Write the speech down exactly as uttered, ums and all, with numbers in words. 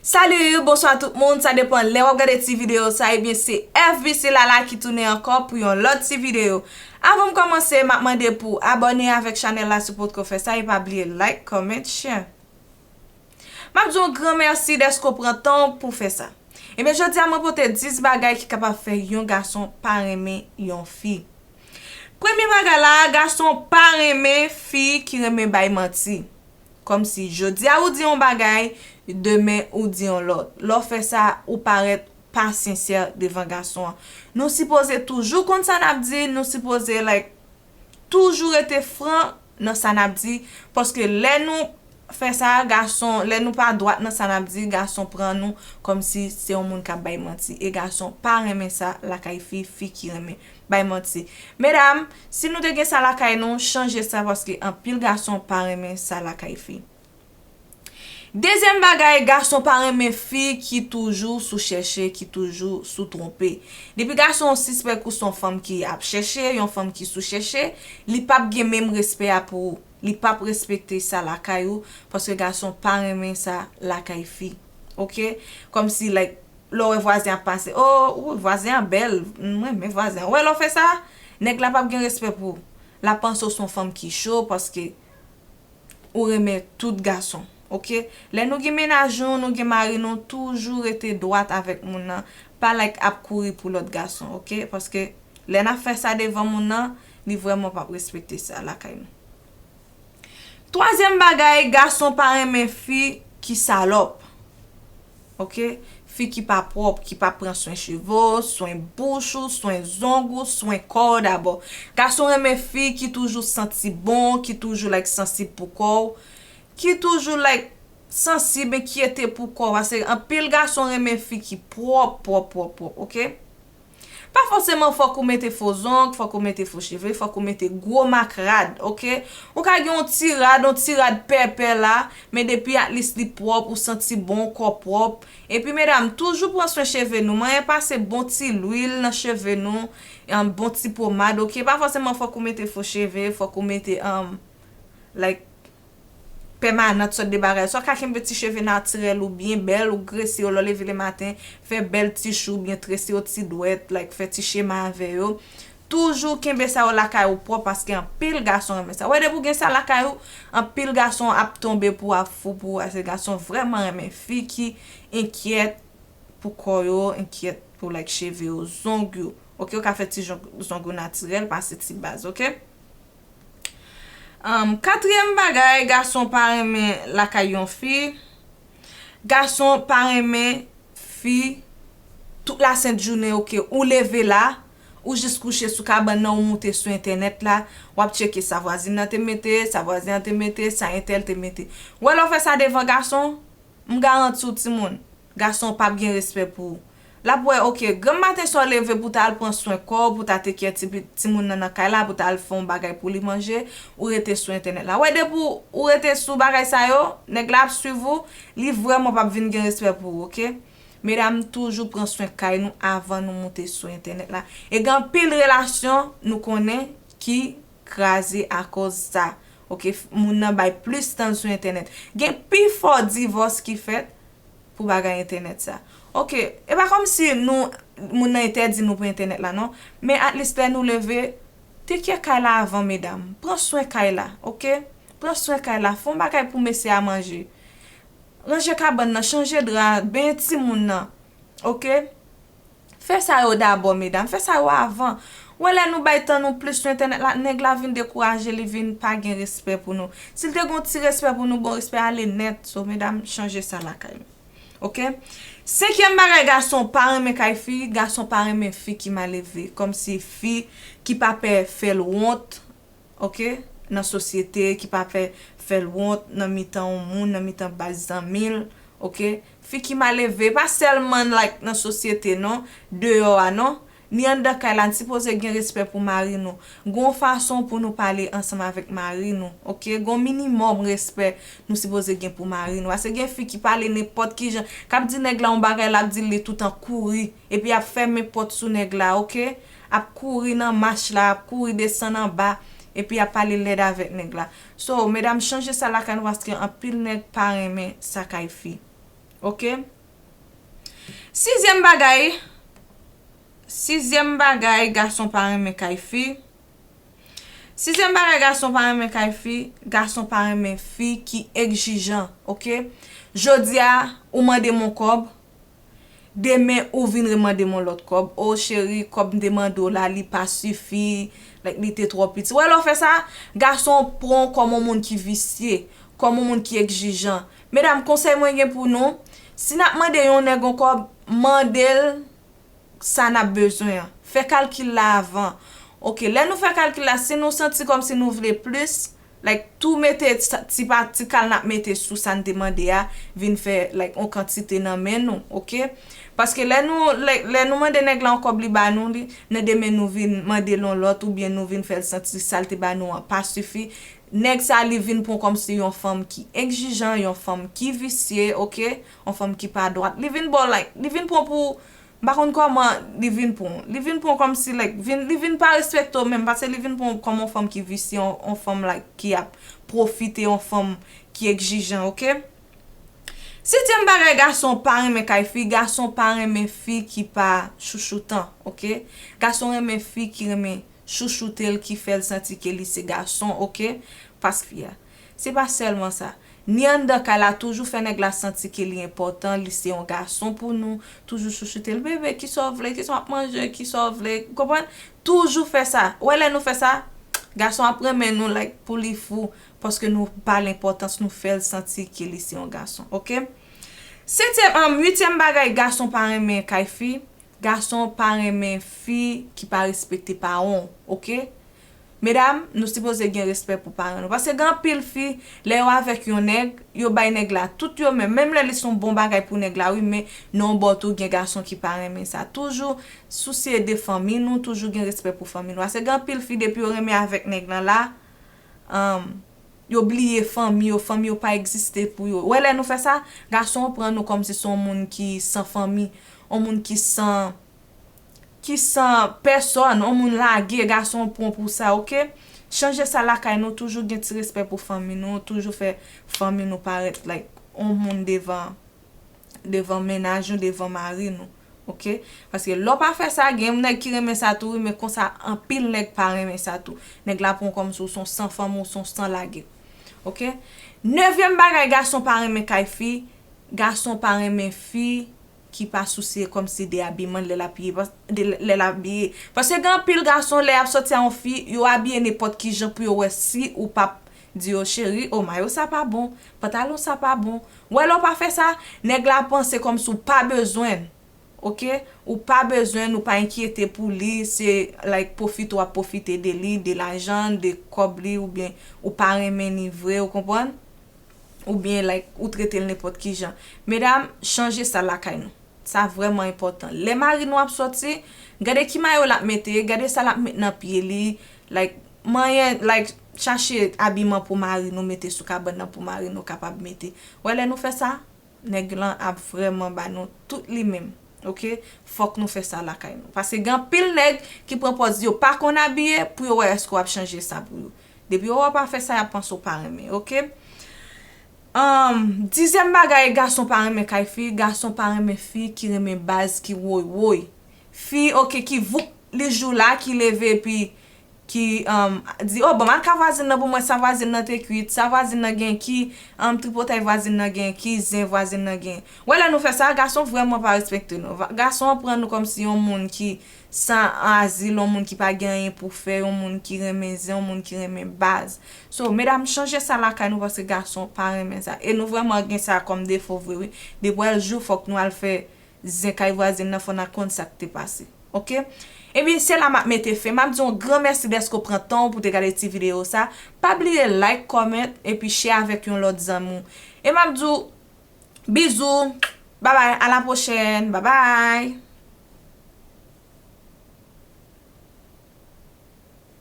Salut, bonswa tout moun, sa depan lè w ap gade ti videyo sa, ebyen se F B C Lala ki tounen ankò pou yon lòt ti videyo. Avan m kòmanse, m ap mande pou abòne avèk chanèl la si w potko fè sa, e pa bliye like, comment, share. M ap di w yon gran mèsi dèske w pran tan w pou fè sa. Ebyen jodi a mwen pote dis bagay ki kapab fè yon gason pa renmen yon fi. Premye bagay la, gason pa renmen fi ki renmen bay manti. Kòmsi jodi a ou di yon bagay, demen ou di yon lòt. Lè w fè sa, ou parèt pa sensè devan gason an. Nou sipoze toujou konn sa n ap di, nou sipoze like toujou rete fran nan sa n ap di, paske lè nou fè sa, gason, lè nou pa dwat nan sa n ap di, gason pran nou kòmsi se yon moun k ap bay manti. E gason pa renmen sa lakay fi, fi ki renmen bay manti. Medam, si nou te gen sa lakay nou, chanje sa paske anpil gason pa renmen sa lakay fi. Dezyèm bagay, gason pa renmen fi ki toujou sou chèche, ki toujou sou twonpe. Depi gason sispèk ou se yon fanm ki ap chèche, yon fanm ki sou chèche, li p ap gen menm respè a pou ou. Li p ap respekte sa lakay ou, paske gason pa renmen sa lakay fi. Oke? Kòmsi, like, lè w wè vwazen ap pase, oh, oh, vwazen an bèl, m renmen vwazen an. Wè, lè w fè sa, nèg la p ap gen respè pou ou. L ap panse w se yon fanm ki cho, paske ou renmen tout gason, oke? Lè nou gen mennaj nou, nou gen mari nou, toujou rete dwat avèk moun nan. Pa like ap kouri pou lòt gason, oke? Paske lè n ap fè sa devan moun nan, li vrèman p ap respekte sa lakay nou. Twazyèm bagay, gason pa renmen fi ki salòp. Oke? Fi ki pa pwòp, ki pa pran swen cheve w, swen bouch ou, swen zong ou, swen kò w dabò. Gason renmen fi ki toujou santi bon, ki toujou like sansib pou kò w, ki toujou like sansib, enkyete pou kò w. Paske anpil gason renmen fi ki pwòp, pwòp, pwòp, pwòp, oke? Pa fòseman fòk ou mete fo zong, fòk ou mete fo cheve, fòk ou mete gwo mak rad, oke? Ou ka gen yon ti rad, yon ti rad pèpè la, men depi at least li pwòp, ou santi bon, kò pwòp. Epi medam, toujou pran swen cheve nou. Manyen pase bon ti lwil nan cheve nou, yon bon ti pomad, oke? Pa fòseman fòk ou mete fo cheve, fòk ou mete, um, like, pèmanant, sòt de bagay. Sa w ka kenbe ti cheve natirèl ou byen bèl, ou grese yo lè w leve lematen, fè bèl ti chou oubyen trese yo ti dwèt, like, fè ti chema avè yo. Toujou kenbe sa yo lakay ou pwòp paske anpil gason renmen sa. Wè, depi w gen sa lakay ou, anpil gason ap tonbe pou w, ap fou pou ou, paske gason vrèman renmen fi ki enkyèt pou kò yo, enkyèt pou, like, cheve yo, zong yo. Oke, ou ka fè ti zong, zong ou natirèl, pase ti baz, oke? Um, katriyèm bagay, gason pa renmen lakay yon fi. Gason pa renmen fi tout lasent jounen, oke, ou leve la, ou jis kouche sou kabann nan, ou moute sou entènèt la, w ap tcheke sa vwazin nan te mete, sa vwazin an te mete, sa entèl te mete. Wè, lè w fè sa devan gason, m garanti w, timoun, gason p ap gen respè pou ou. L ap wè, oke, granm maten sa w leve pou w ta al pran swen kò w, pou w ta take care ti pi-, timoun nan nan kay la, pou w ta al fè yon bagay pou li manje, ou rete sou entènèt la. Wè, depi w, ou rete sou bagay sa yo, nèg la ap swiv ou, li vrèman p ap vin gen respè pou ou, oke? Medam, toujou pran swen kay nou avan nou moute sou entènèt la. E gen anpil relasyon nou konnen ki kraze akoz sa. Oke, f-, moun nan bay plis tan l sou entènèt. Gen pifò divòs ki fèt pou bagay entènèt sa. Oke, e pa kòmsi nou, moun nan entèdi nou pou entènèt la, non. Men at least lè nou leve, take care kay la avan, medam. Pran swen kay la, oke? Pran swen kay la. Fè yon bagay pou mesye a manje. Ranje kabann nan, chanje dra, benyen timoun nan. Oke? Fè sa yo dabò, medam. Fè sa yo avan. Wè, lè nou bay tan nou plis sou entènèt la, nèg la vin dekouraje, li vin pa gen respè pou nou. Si l te gen yon ti respè pou nou, bon, respè ale nèt. So, medam, chanje sa lakay nou. Oke? Senkyèm bagay, gason pa renmen kay fi, gason pa renmen fi ki mal elve. Kòmsi fi ki pa pè fè l wont, oke, nan sosyete, ki pa pè fè l wont nan mitan yon moun, nan mitan baz zanmi l, oke. Fi ki mal elve, pa sèlman, like, nan sosyete, non, deyò a, non. Ni anndan kay la, n sipoze gen respè pou mari nou. Gon fason pou nou pale ansanm avèk mari nou, oke? Gon minimòm respè nou sipoze gen pou mari nou. Paske gen fi ki pale nenpòt ki jan, k ap di nèg la yon bagay, l ap di l li toutan kouri, epi ap fèmen pòt sou nèg la, oke? Ap kouri nan mach la, ap kouri desann anba, epi ap pale lèd avèk nèg la. So, medam, chanje sa lakay nou, paske anpil nèg pa renmen sa kay fi. Ok? Sizyèm bagay, sizyèm bagay gason pa renmen kay fi. Sizyèm bagay gason pa renmen kay fi, gason pa renmen fi ki egzijan, ok? Jodi a, ou mande m yon kòb, demen ou vin remande m yon lòt kòb. O cheri, kòb m te mande w la, li pa sifi, like, li te twò piti. Wè lè w fè sa, gason pran w kòm yon moun ki visye, kòm yon moun ki egzijan. Medam, konsèy mwen gen pou nou, si n ap mande yon nèg yon kòb, mande l sa n ap bezwen an. Fè kalkil la avan. Ok, lè nou fè kalkil la, si nou santi kòmsi nou vle plis, like, tou mete sa- ti pa ti kal n ap mete sou sa n te mande a, vin fè, like, yon kantite nan men nou, ok? Paske lè nou, lè, lè nou mande nèg la yon kòb li ba nou li, nan demen nou vin mande l yon lòt, oubyen nou vin fè l santi sa l te ba nou an pa sifi, nèg sa li vin pran w kòmsi yon fanm ki egzijan, yon fanm ki visye, ok? Yon fanm ki pa dwat. Li vin ba w, like, li vin pran w pou, m pa konn kòman li vin pran w. Li vin pran w kòmsi, like, vin, li vin pa respekte w menm, paske li vin pran w kòm yon fanm ki visye, yon, yon fanm, like, ki ap pwofite, yon fanm ki egzijan, ok? Sityèm bagay gason pa renmen kay fi, gason pa renmen fi ki pa chouchoutan, ok? Gason renmen fi ki renmen chouchoute l, ki fè l santi ke li se gason, ok? Pas fi a. Se pa sèlman sa. Ni anndan kay la, toujou fè nèg la santi ke li enpòtan, li se yon gason pou nou. Toujou chouchoute l, bebe, kisa w vle, kisa w ap manje, kisa w vle, ou konprann? Toujou fè sa. Wè lè nou fè sa, gason ap renmen nou, like, pou li fou, paske nou ba l enpòtans, nou fè l santi ke li se yon gason, ok? Setyèm, um, uityèm bagay gason pa renmen kay fi, gason pa renmen fi ki pa respekte paran w, ok? Medam, nou sipoze gen respè pou paran nou. Paske gen anpil fi, lè yo avèk yon nèg, yo bay nèg la tout yo menm. Menm lè li se yon bon bagay pou nèg la, wi, men nan yon bò tou, gen gason ki pa renmen sa. Toujou sousye de fanmi nou, toujou gen respè pou fanmi nou. Paske gen anpil fi, depi yo renmen avèk nèg lan la, um, yo bliye fanmi yo, fanmi yo pa egziste pou yo. Wè lè nou fè sa, gason pran nou kòmsi se yon moun ki san fanmi, yon moun ki san, ki san pèsòn, yon moun lage, gason pran pou sa, ok? Chanje sa lakay nou, toujou gen ti respè pou fanmi nou, toujou fè fanmi nou parèt, like, yon moun devan, devan mennaj nou, devan mari nou, ok? Paske lè w pa fè sa, gen nèg ki renmen sa tou, wi, men konsa anpil nèg pa renmen sa tou. Nèg la pran w kòmsi w se yon san fanmi, w se yon san lage, ok? Nevyèm bagay gason pa renmen kay fi, gason pa renmen fi ki pa sousye kòmsi de abiman l lè l ap ye, pas-, de, lè l ap abiye. Paske gen anpil gason, lè y ap sòti a yon fi, yo abiye nenpòt ki jan pou yo wè si ou p ap di yo, cheri, o, mayo sa pa bon, pantalon sa pa bon. Wè lè w pa fè sa, nèg la panse kòmsi w pa bezwen l, ok? Ou pa bezwen l, ou pa enkyete pou li, se, like, pwofite w ap pwofite de li, de lajan l, de kòb li, oubyen ou pa renmen li vre, ou konprann? Oubyen, like, ou trete l nenpòt ki jan. Medam, chanje sa lakay nou. Sa vrèman enpòtan. Lè mari nou ap sòti, gade ki mayo l ap mete, gade sa l ap met nan pye li, like, manyen, like, chache abiman pou mari nou mete sou kabann nan pou mari nou kapab mete. Wè lè nou fè sa, nèg lan ap vrèman ba nou tout li menm, ok? Fòk nou fè sa lakay nou. Paske gen anpil nèg ki pran pòz yo pa konn abiye pou yo wè èske w ap chanje sa pou yo. Depi yo wè w pa fè sa, y ap panse w pa renmen, ok? Um, dizyèm bagay, gason pa renmen kay fi, gason pa renmen fi ki renmen baz, ki woy woy. Fi, ok, ki vouk li jou la, ki leve epi ki, um, di, o, ban m al ka vwazin nan pou m wè sa vwazin nan te kwit, sa vwazin nan gen ki, um, tripotay vwazin nan gen, ki zen vwazin nan gen. Wè lè nou fè sa, gason vrèman pa respekte nou. Va-, gason an pran nou kòmsi yon moun ki san azil, yon moun ki pa gen anyen pou fè, yon moun ki renmen zen, yon moun ki renmen baz. So, medam, chanje sa lakay nou paske gason pa renmen sa. E nou vrèman gen sa kòm defo vre, wi. Depi w al jou, fòk nou al fè zen kay vwazin nan, fò n al konn sa k te pase. Ok? Ebyen, se la m ap mete fen. M ap di w yon gran mèsi dèske w pran tan w pou te gade ti videyo sa. Pa bliye like, comment, epi share avèk yon lòt zanmi w. E m ap di w, bizou, babay, a la pwochèn, babay.